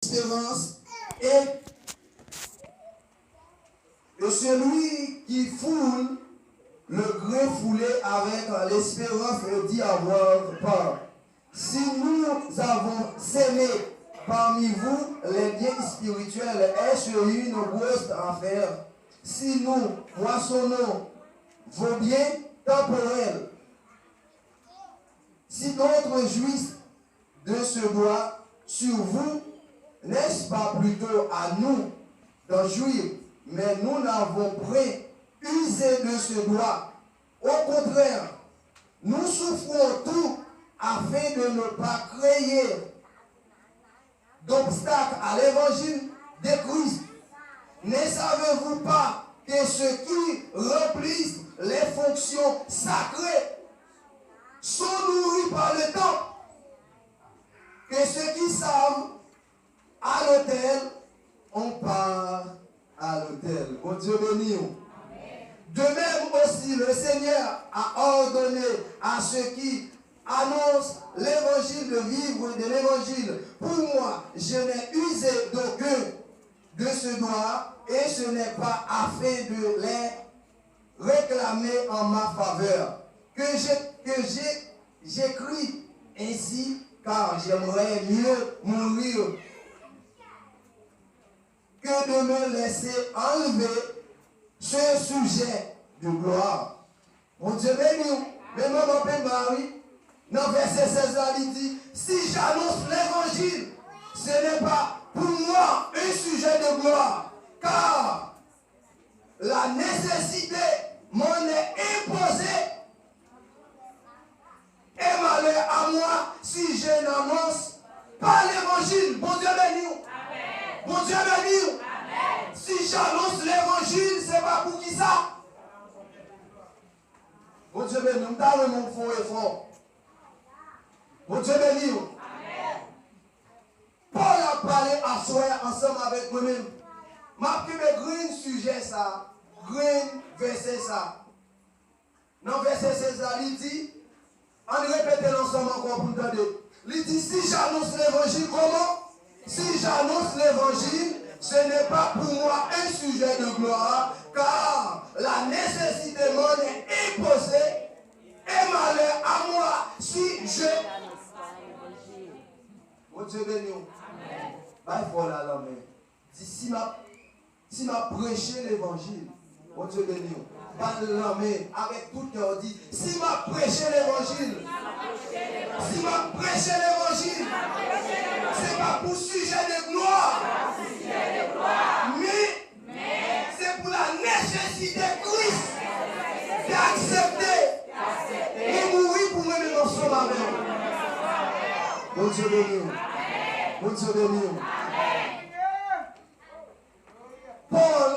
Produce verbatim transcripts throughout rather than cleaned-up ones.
Espérance et de celui qui foule le grain foulé avec l'espérance d'y avoir part. Si nous avons semé parmi vous les biens spirituels, est-ce une grosse affaire si nous moissonnons vos biens temporels? Si d'autres jouissent de ce droit sur vous, n'est-ce pas plutôt à nous d'en jouir? Mais nous n'avons point usé de ce droit. Au contraire, nous souffrons tout afin de ne pas créer d'obstacle à l'évangile de Christ. Ne savez-vous pas que ceux qui remplissent les fonctions sacrées sont nourris par le temple? Que ceux qui servent à l'autel ont part à l'autel. Bondye beni w. De même aussi, le Seigneur a ordonné à ceux qui annoncent l'évangile de vivre de l'évangile. Pour moi, je n'ai usé d'aucun de ce droit, et ce n'est pas afin de les réclamer en ma faveur que j'ai, que j'ai, j'écris ainsi, car j'aimerais mieux mourir que de me laisser enlever ce sujet de gloire. Bondye beni w. Men manman penba wi. Nan vèsè sèz la, li di, si j'annonce l'évangile, ce n'est pas pour moi un sujet de gloire, car la nécessité m'en est imposée. Et malheur à moi si je n'annonce pas l'évangile. Bondye beni w. Bondye beni w. Si j'annonce l'évangile, se pa pou kisa? Bondye beni w. M ta renmen w fè yon efò. Bondye beni w. Pòl ap pale aswè a ansanm avèk mwen menm. M ap kenbe grenn sijè sa, grenn vèsè sa. Nan vèsè sèz la, li di, ann repete l ansanm ankò pou n tande. Li di, si j'annonce l'évangile, comment? Si j'annonce l'évangile, ce n'est pas pour moi un sujet de gloire, car la nécessité m'en est imposée, et malheur à moi si je. Bondye beni w. Bay fò la lanmen. Di, si m ap, si m ap preche levanjil, Bondye beni w. Ba l lanmen avèk tout kè w, di, si m ap preche levanjil, si m ap preche levanjil, se pa pou sijè de glwa, men se pou la nesesite Kris te aksepte e mouri pou mwen menm ansanm avè w. Bondye beni w. Bondye beni w. Pòl,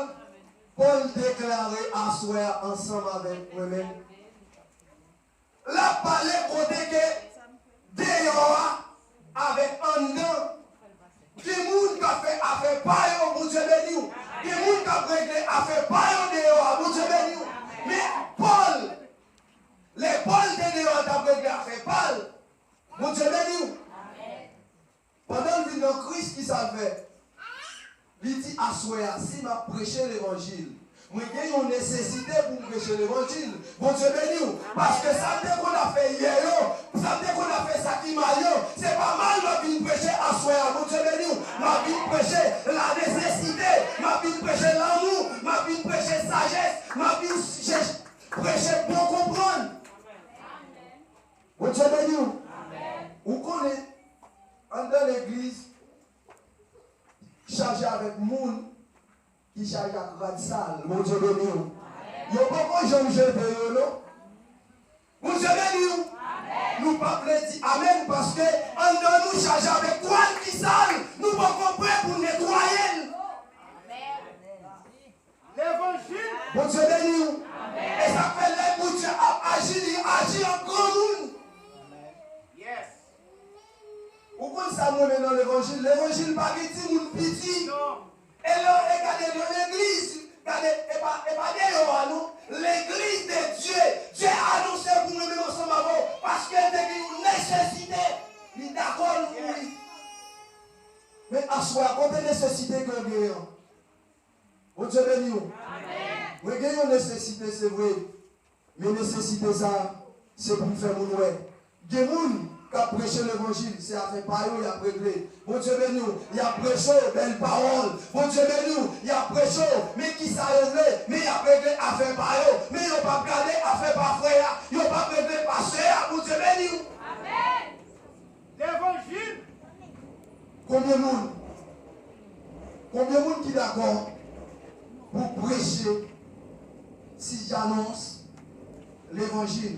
Pòl deklare aswè a ansanm avèk mwen menm. L ap pale kote ke deyò a avèk anndan. Gen moun k ap fè afè pa yo, Bondye beni w. Gen moun k ap regle afè pa yo deyò a, Bondye beni w. Men Pòl, lè Pòl te deyò a, t ap regle afè pa l, Bondye beni w. Pandan l vin nan Kris, ki sa l fè? Li di, aswè a, si m ap preche levanjil, mwen gen yon nesesite pou m preche levanjil. Bondye beni w. Paske sa m te konn ap fè yè yo, sa m te konn ap fè sa ki mal yo, se pa mal m ap vin preche aswè a. Bondye beni w. M ap vin preche la nesesite, m ap vin preche lanmou, m ap vin preche sajès, m ap vin chèch-, preche bon konprann. Bondye beni w. Ou konnen, anndan legliz chaje avèk moun ki chaje ak rad sal. Bondye beni w. Yo poko janm jete yo, non. Bondye beni w. Nou p ap vle di amèn paske anndan nou chaje avèk twal ki sal. Nou poko prè pou netwaye l. Levanjil. Bondye beni w. E sa k fè lè Bondye ap aji, li aji an granmoun. Yes. Ou konn sa m renmen nan levanjil? Levanjil pa gen timoun piti. Non. E lè, e gade nan legliz, gade, e pa, e pa deyò a non. Legliz de Dye, Dye anonse pou mwen menm ansanm avè w, paske l te gen yon nesesite, li dakò nou mouri. Men aswè a, kote nesesite ke w genyen an? Bondye beni w. Mwen gen yon nesesite, se vre. Men nesesite sa, se pou m fè moun wè. Gen moun k ap preche levanjil, se afè pa yo y ap regle. Bondye beni w, y ap preche w bèl pawòl. Bondye beni w, y ap preche w, men kisa yo vle, men y ap regle afè pa yo. Men yo p ap gade afè pa frè a, yo p ap regle pastè a. Bondye beni w. Levanjil. Konbyen moun? Konbyen moun ki dakò pou preche si j'annonce l'évangile?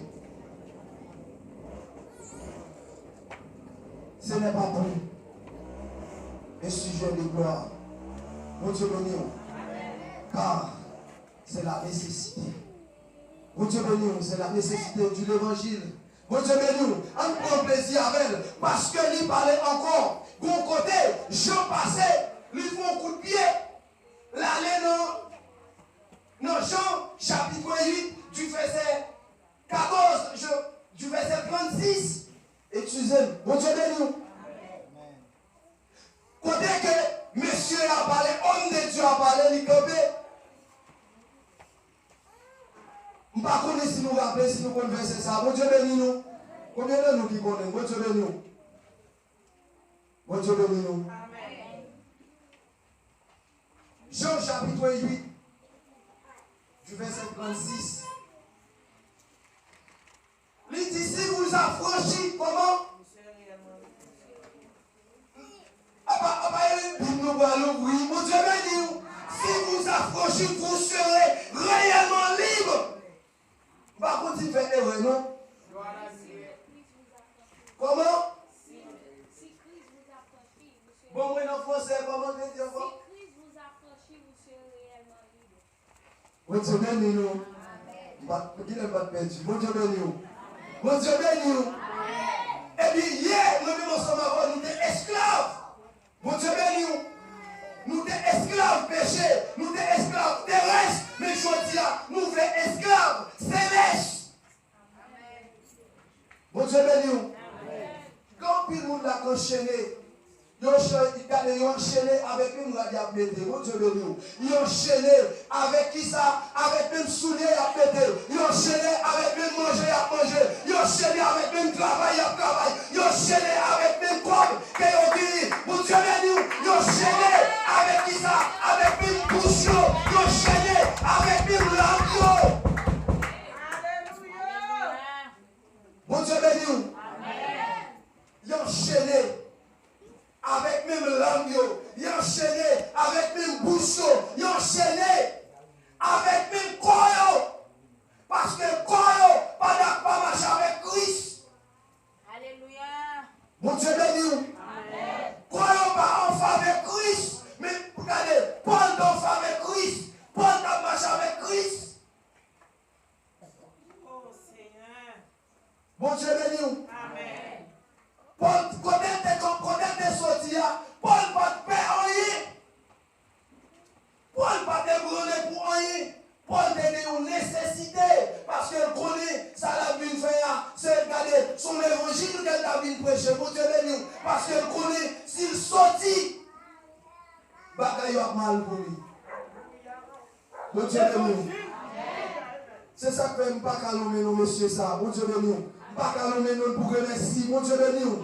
Ce n'est pas pour un sujet de gloire. Bondye beni w. Car c'est la nécessité. Bondye beni w, c'est la nécessité du l'évangile. Bondye beni w, ann pran plezi avè l, paske li pale ankò. Gon kote, Jan pase, li fè yon kout pye, l ale nan, nan Jan, chapitre huit, du verset quatorze, je, du verset trente-six. Eskize m, Bondye beni w. Kote ke mesye a pale, homme de Dieu a pale, li kanpe. M pa konnen si nou raple, si nou konn vèsè sa. Bondye beni nou. Konbyen de nou ki konnen? Bondye beni w. Bondye beni nou. Jan chapitre huit, du verset trente-six. Li di, si vous affranchissez, comment? Apa, apa, e Bib nou pral ouvri. Bondye beni w. Si vous affranchissez, vous serez réellement libre. M pa konn si m fè erè, non. Kòman? Bon, mwen nan fransè, kòman te di ankò? Bondye beni nou. M pa, kilè m pa t pèdi? Bondye beni w. Bondye beni w. Epi yè, mwen menm ansanm avè w, nou te esklav. Bondye beni w. Nou te esklav peche, nou te esklav terès, men jodi a, nou vle esklav selès. Bondye beni w. Gen anpil moun la k anchene. Yo chan-, gade, yo anchene avèk menm rad y ap mete. Bondye beni w. Yo anchene avèk kisa? Avèk menm soulye y ap mete. Yo anchene avèk menm manje y ap manje. Yo anchene avèk menm travay y ap travay. Yo anchene avèk menm kòb ke yo genyen. Bondye beni w. Yo anchene avèk kisa? Avèk menm bouch yo. Yo anchene avèk menm lang yo. Bondye beni w. Yo anchene avèk menm lang yo. Yo anchene avèk menm bouch yo. Yo anchene avèk menm kò yo. Paske kò yo pa, pa mache avèk Kris. Bondye beni w. Kò yo pa an favè Kris. Men gade, Pòl te an favè Kris. Pòl t ap mache avèk Kris. Bondye beni w. Pòl, kote l te, kote l te soti a, Pòl pa t pè anyen. Pòl pa t ebranle pou anyen. Pòl te gen yon nesesite, paske l konnen sa l ap vin fè a, se gade, se yon levanjil ke l t ap vin preche. Bondye beni w, paske l konnen si l soti, bagay yo ap mal pou li. Bondye beni w. Se sa k fè m pa ka lonmen non mesye sa. Bondye beni w. M pa ka lonmen non l pou remèsi. Bondye beni w.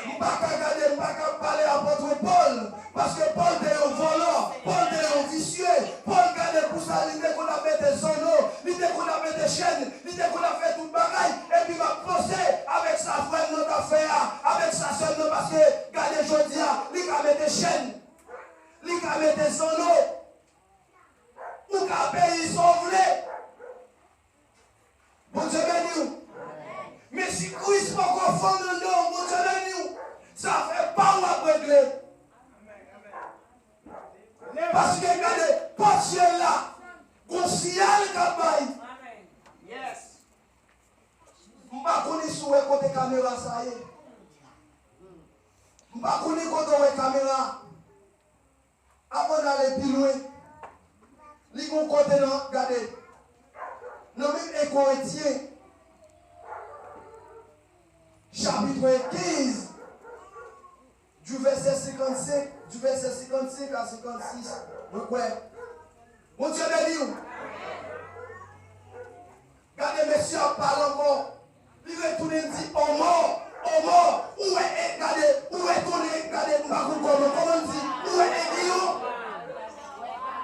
M pa ka gade, m pa ka pale apòt Pòl. Paske Pòl te yon vòlò. Pòl te yon visye. Pòl gade pou sa, li te konn ap mete zanno. Li te konn ap mete chèn. Li te konn ap fè tout bagay. Epi m ap panse avèk sa frè m nan t ap fè a. Avèk sa sè m nan. Paske gade jodi a, li ka mete chèn. Li ka mete zanno. Ou ka peyi sa w vle. Bondye beni w. Men si Kris poko fonn anndan w, Bondye beni w. Sa fè pa w ap regle. Paske gade, pòt syèl la, gon siyal k ap bay. M pa konnen si w wè kote kamera sa ye. M pa konnen kote w wè kamera. Avan n ale pi lwen, li gon kote nan, gade, nan menm en Korentyen, chapitre quinze, du verset cinquante-cinq Du vèsè senkannsenk a senkannsis, mwen kwè. Bondye beni w. Gade, mesye ap pale ankò. Li retounen di, "O mò, o mò, ou wè, e, gade, ou wè tounen, gade, m pa konn kòman, kòman l di, ou wè, e, Giyon."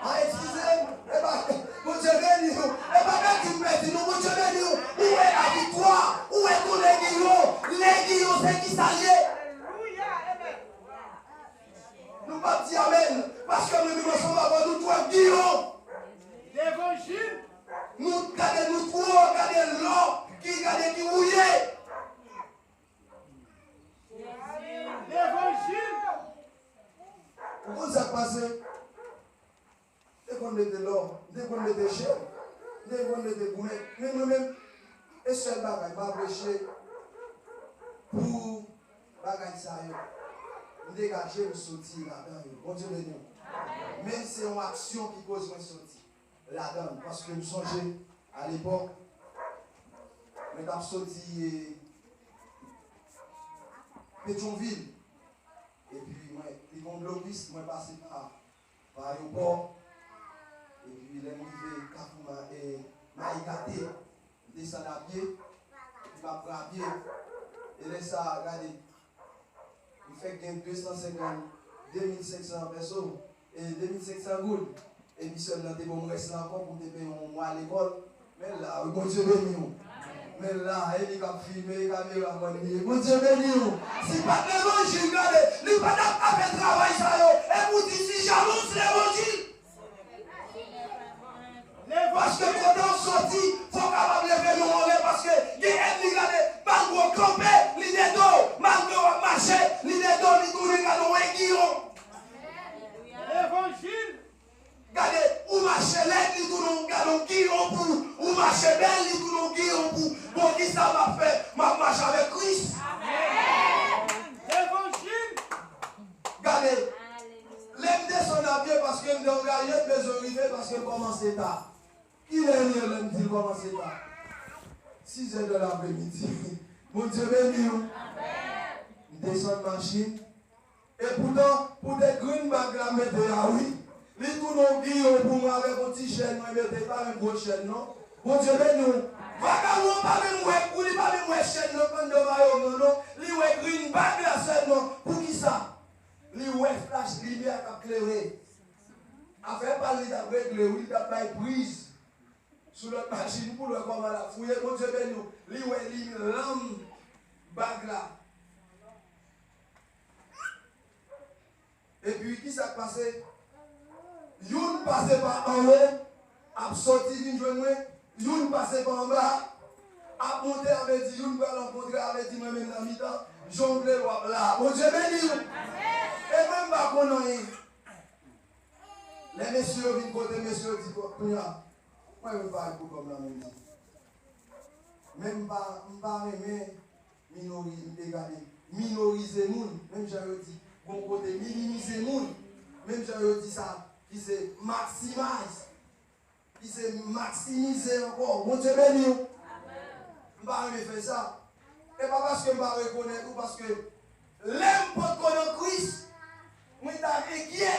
A, eskize m, e pa, Bondye beni w. E pa pèdi m pèdi, non, Bondye beni w. Ou wè laviktwa, ou wè tounen Giyon. Lè Giyon, se ki sa l ye? Nou p ap di amèn, paske mwen menm ansanm avè w, nou twò Giyon. Levanjil. Nou gade, nou twò gade lò ki gade ki wouye. Levanjil. Ou konn sa k pase? M te konn mete lò, m te konn mete chèn, m te konn mete goumèt. Men mwen menm, e sèl bagay, m pa preche pou bagay sa yo. M degaje m soti ladan yo. Bondye beni w. Men se yon aksyon ki koz mwen soti ladan l. Paske m sonje, alepòk, mwen t ap soti, e, Petyonvil. Epi mwen, li gen yon blokis, mwen pase pa pa ayewopò. Epi lè m rive Kafou Ma-, e, Mayigate, m desann a pye, epi m ap pran a pye. E lè sa a, gade, m fèk gen de san senkant, de mil senk san pèso, e de mil senk san goud. Epi sè m nan te ban m rès la ankò pou m te peye yon mwa lekòl. Men l la, wi, Bondye beni w. Men l la, e li k ap filme, e kamera mwen li ye. Bondye beni w. Si pa t levanjil, gade, li pa t ap ka fè travay sa yo. E pou di si jalou se levanjil. Paske kote w soti, fò w kapab leve men w anlè, paske gen ènmi, gade, malgre w kanpe, li de do, malgre w ap mache, li de do, li tounen gade w, e Giyon. Levanjil. Gade, ou mache lèd, li tounen w gade w Giyon pou, ou mache bèl, li tounen w Giyon pou. Bon, kisa m ap fè? M ap mache avèk Kris. Levanjil. Gade, lè m desann a pye, paske m te angaje, m bezwen rive, paske m kòmanse ta. Kilè l ye lè m di l kòmanse ta? Sizè de lapremidi. Bondye beni w. M desann machin. E poutan, poutèt green bag la m mete a, wi. Li tounen w Giyon pou mwen avèk yon ti chèn mwen mete, li pa menm gwo chèn, non. Bondye beni w. Vagabon pa menm wè, ou li pa menm wè chèn nan k anndan mayo m nan, non. Li wè green bag la sèlman. Poukisa? Li wè flach limyè k ap klere. Afè pa l li t ap regle, wi, li t ap bay priz sou lòt machin pou l wè kòman l ap fouye. Bondye beni w. Li wè li lanm bag la. Epi, kisa k pase? Youn pase pa anwo, ap soti vin jwenn mwen. Youn pase pa anba, ap monte, avèdi youn pral rankontre, avèdi mwen menm nan mitan. Jan w vle l, w ap la. Bondye beni w. E mwen, m pa konn anyen. Lè mesye yo vin kote mesye yo di, "Kounye a, mwen menm pa ret pou kòb la menm di." Men m pa, m pa renmen minori-, e gade, minorize moun, menm jan yo di, gon kote minimize moun, menm jan yo di sa, ki se maximize, ki se maksimize ankò. Bondye beni w. M pa renmen fè sa. E pa paske m pa rekonèt ou, paske lè m potko nan Kris, mwen ta enkyè